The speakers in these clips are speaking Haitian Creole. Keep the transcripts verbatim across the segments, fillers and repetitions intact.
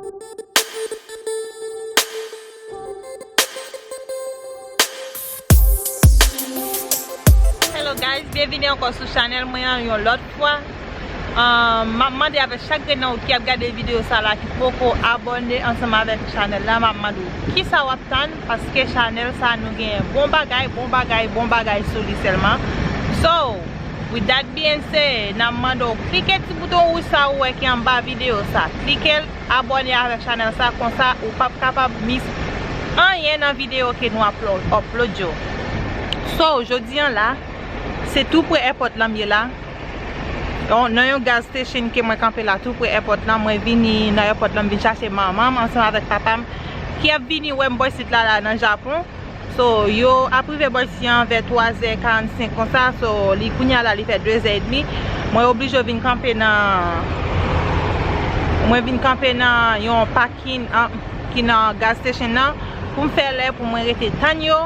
Hello guys, byenvini ankò sou chanèl mwen an yon lòt fwa. Um, m ap mande avèk chak grenn nan ou ki ap gade videyo sa la, ki poko abòne ansanm avèk chanèl la, m ap mande w kisa w ap tann, paske chanèl sa nou gen bon bagay, bon bagay, bon bagay sou li sèlman. So, with that being said, n ap mande w klike ti bouton wouj sa ou wè ki anba videyo sa. Klike l, abòne avèk chanèl sa, konsa ou p ap kapab miss anyen nan videyo ke nou upload, upload yo. So, jodi an la, se tou pre èpòt lan m ye la. Yon, nan yon gas station ke mwen kanpe la, tou pre èpòt lan, mwen vini nan èpòt lan, m vin chache manman m ansanm avèk papa m, ki ap vini wè m bò isit la, la nan Japon. So, yo ap rive bò isi an vè twa zè karannsenk konsa. So, li kounye a la, li fè de zè edmi. Mwen oblije vin kanpe nan, mwen vin kanpe nan yon parking, an, ki nan gas station nan pou m fè lè pou mwen rete tann yo,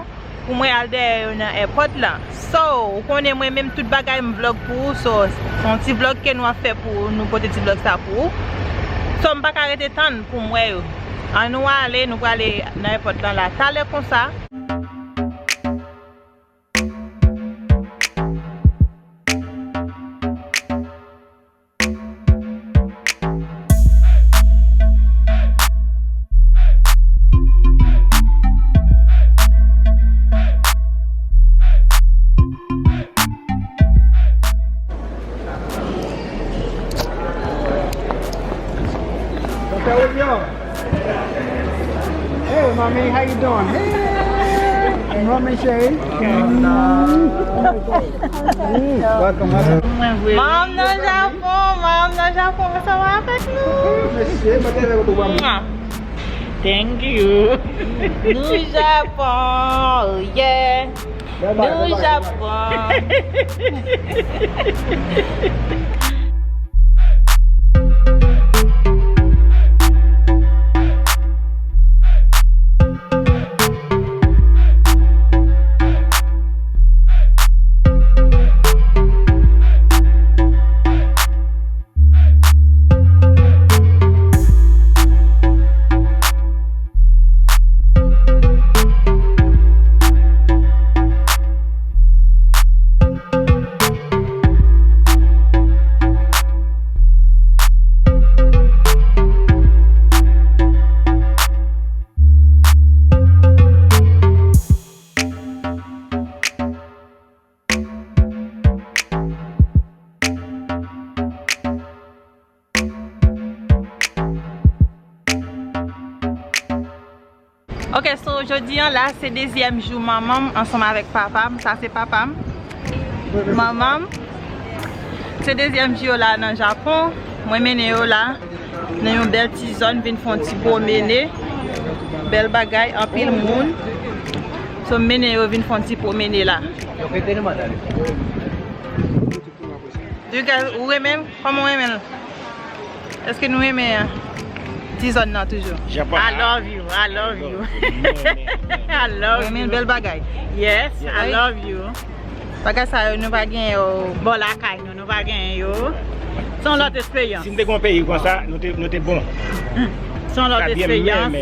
pou mwen al dèyè yo nan èpòt lan. So, ou konnen mwen menm tout bagay m vlog pou ou. So, se yon ti vlog ke nou ap fè pou ou, nou pote ti vlog sa pou ou. So, m pa ka rete tann pou m wè yo. Ann nou ale, nou prale nan èpòt lan la talè konsa. Hey, mommy, how you doing? Hey, mommy, Shay. Mm. Mm. Welcome, welcome. Manman nan Japon, manman nan Japon, ansanm avèk nou. Mesye, mwen te leve pou mwen. Thank you. Nou Japon, oh yeah. Nou Japon. Ok, so jodi an la, se dezyèm jou manman m ansanm avèk papa m. Sa se papa m. Manman m. Se dezyèm jou yo la nan Japon. Mwen mennen yo la nan yon bèl ti zòn, vin fè yon ti pwomene. Bèl bagay, anpil moun. So, m mennen yo vin fè yon ti pwomene la. You guys, ou renmen l? Kòman w renmen l? Èske nou renmen ti zòn nan toujou? Japan. I love you, I love you. I love you. Renmen l, bèl bagay. Yes, I love you. Bagay sa yo, nou pa gen yo bò lakay nou, nou pa gen yo. Se yon lòt eksperyans. Si n te gen yon peyi konsa, nou te, nou te bon. Se yon lòt eksperyans.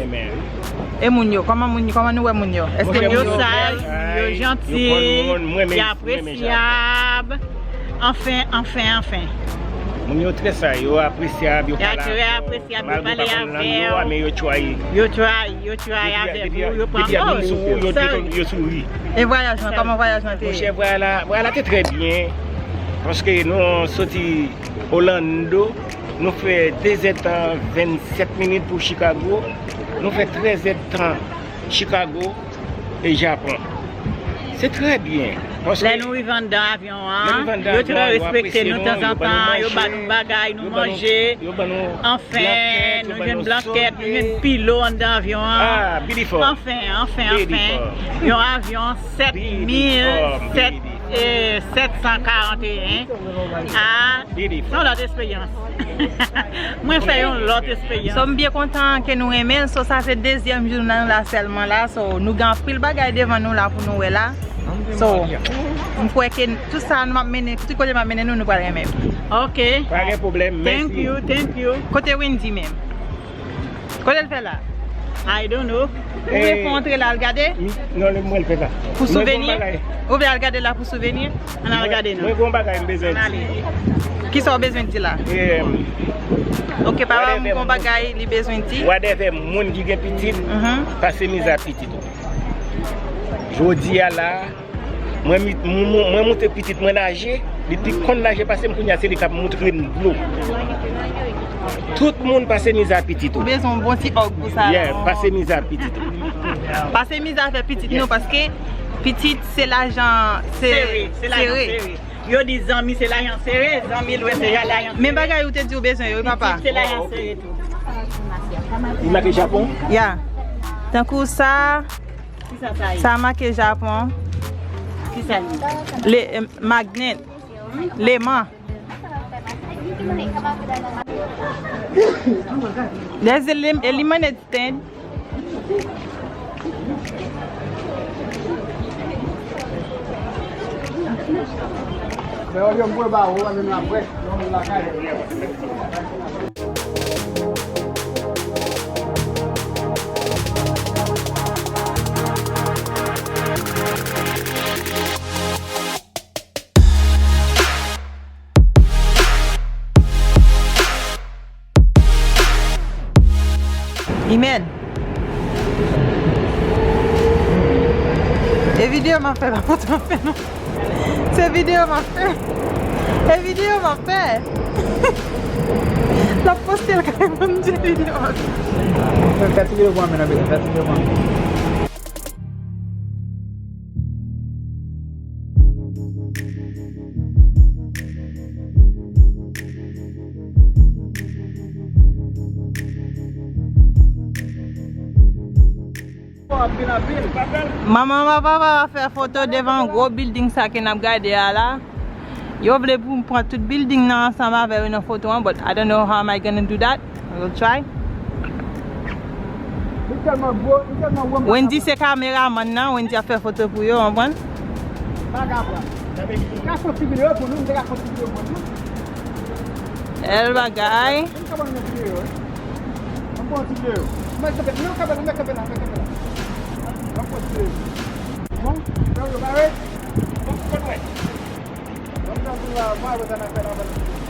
E moun yo, kòman moun, kòman nou wè moun yo? Èske moun yo saj, yo janti, yo apresyab? Anfen, anfen, anfen. Moun yo trè saj, yo apresyab, yo pale avè w. Malgre w pa konn lang yo a, men yo try. Yo try, yo try avèk ou, yo pran. Depi y ap vin sou ou, yo, yo souri. E vwayaj lan, kòman vwayaj lan te ye? Monchè, vwayaj la, vwayaj la te trè byen. Paske nou soti Orlando, nou fè de zèdtan vennsèt minit pou Chicago. Nou fè trèz èdtan Chicago e Japon. Se trè byen. Paske lè nou rive anndan avyon an, yo trè respekte nou tanzantan, yo ba nou bagay, nou manje. Anfen, nou jwenn blankèt, nou jwenn pilo anndan avyon an. Anfen, anfen, anfen. Yon avyon sèt mil sèt, eh, sèt san karanteyen. Ah, se yon lòt eksperyans. Mwen fè yon lòt eksperyans. So, m byen kontan ke nou renmen l. So, sa se dezyèm jou nan la sèlman la. So, nou gen anpil bagay devan nou la pou nou wè la. So, m kwè ke tout sa nou ap mennen, tout kote m ap mennen nou, nou pral renmen. Ok. Pa gen pwoblèm, mèsi. Thank you, thank you. Kote Wendy menm? Kote l fè la? I don't know. Ou vle fè antre la al gade? Non, mwen l fè la. Pou souveni? Ou vle al gade la pou souveni? Ann al gade non. Mwen gon bagay m bezwen di. Kisa w bezwen di la? Ok, papa m gon bagay li bezwen di. Whatever, moun ki gen pitit, pase mize a pitit ou. Jodi a la, mwen, mwen, mwen montre pitit mwen naje, li pi konn naje pase m, kounye a se li k ap montre m dlo. Tout moun pase mize a pitit ou. Ou bezwen yon bon ti òg pou sa. Yeah, pase mize a pitit ou. Pase mize a fè pitit nou, paske pitit se lajan sere. Yo di zanmi se lajan sere, zanmi lwen se lajan sere. Men bagay ou te di ou bezwen yo, wi papa. Pitit se lajan sere tou. Li make Japon? Ya. Tankou sa, sa make Japon. Kisa li? Le, eh, magnet. Leman. There's a lim-, a lemonade stand. Imen. E videyo m ap fè, pa foto m ap fè non. Se videyo m ap fè. E videyo m ap fè. L ap poste l kay mwen, m di videyo m ap fè. Fè ti videyo pou mwen, men, fè ti videyo pou mwen. Manman, papa va fè foto devan gwo building sa ke n ap gade a la. Yo vle pou m pran tout building nan ansanm avè yo nan foto an, but I don't know how am I gonna do that. I will try. Li tèlman gwo, li tèlman gwo, m pa Wendy se kameramann nan, Wendy ap fè foto pou yo, w konprann? Pa ka pran. Ka fè ti videyo pou nou, m te ka fè ti videyo pou nou. Bèl bagay. M ka ban nou videyo, wi. M pran ti videyo. Mwen kanpe, mwen kanpe la, mwen kanpe la, mwen kanpe la. M pran ti videyo. Bon, lè yo pare. Bon, bon, bon. Bon, bon, bon, bon, bon, bon, bon, bon.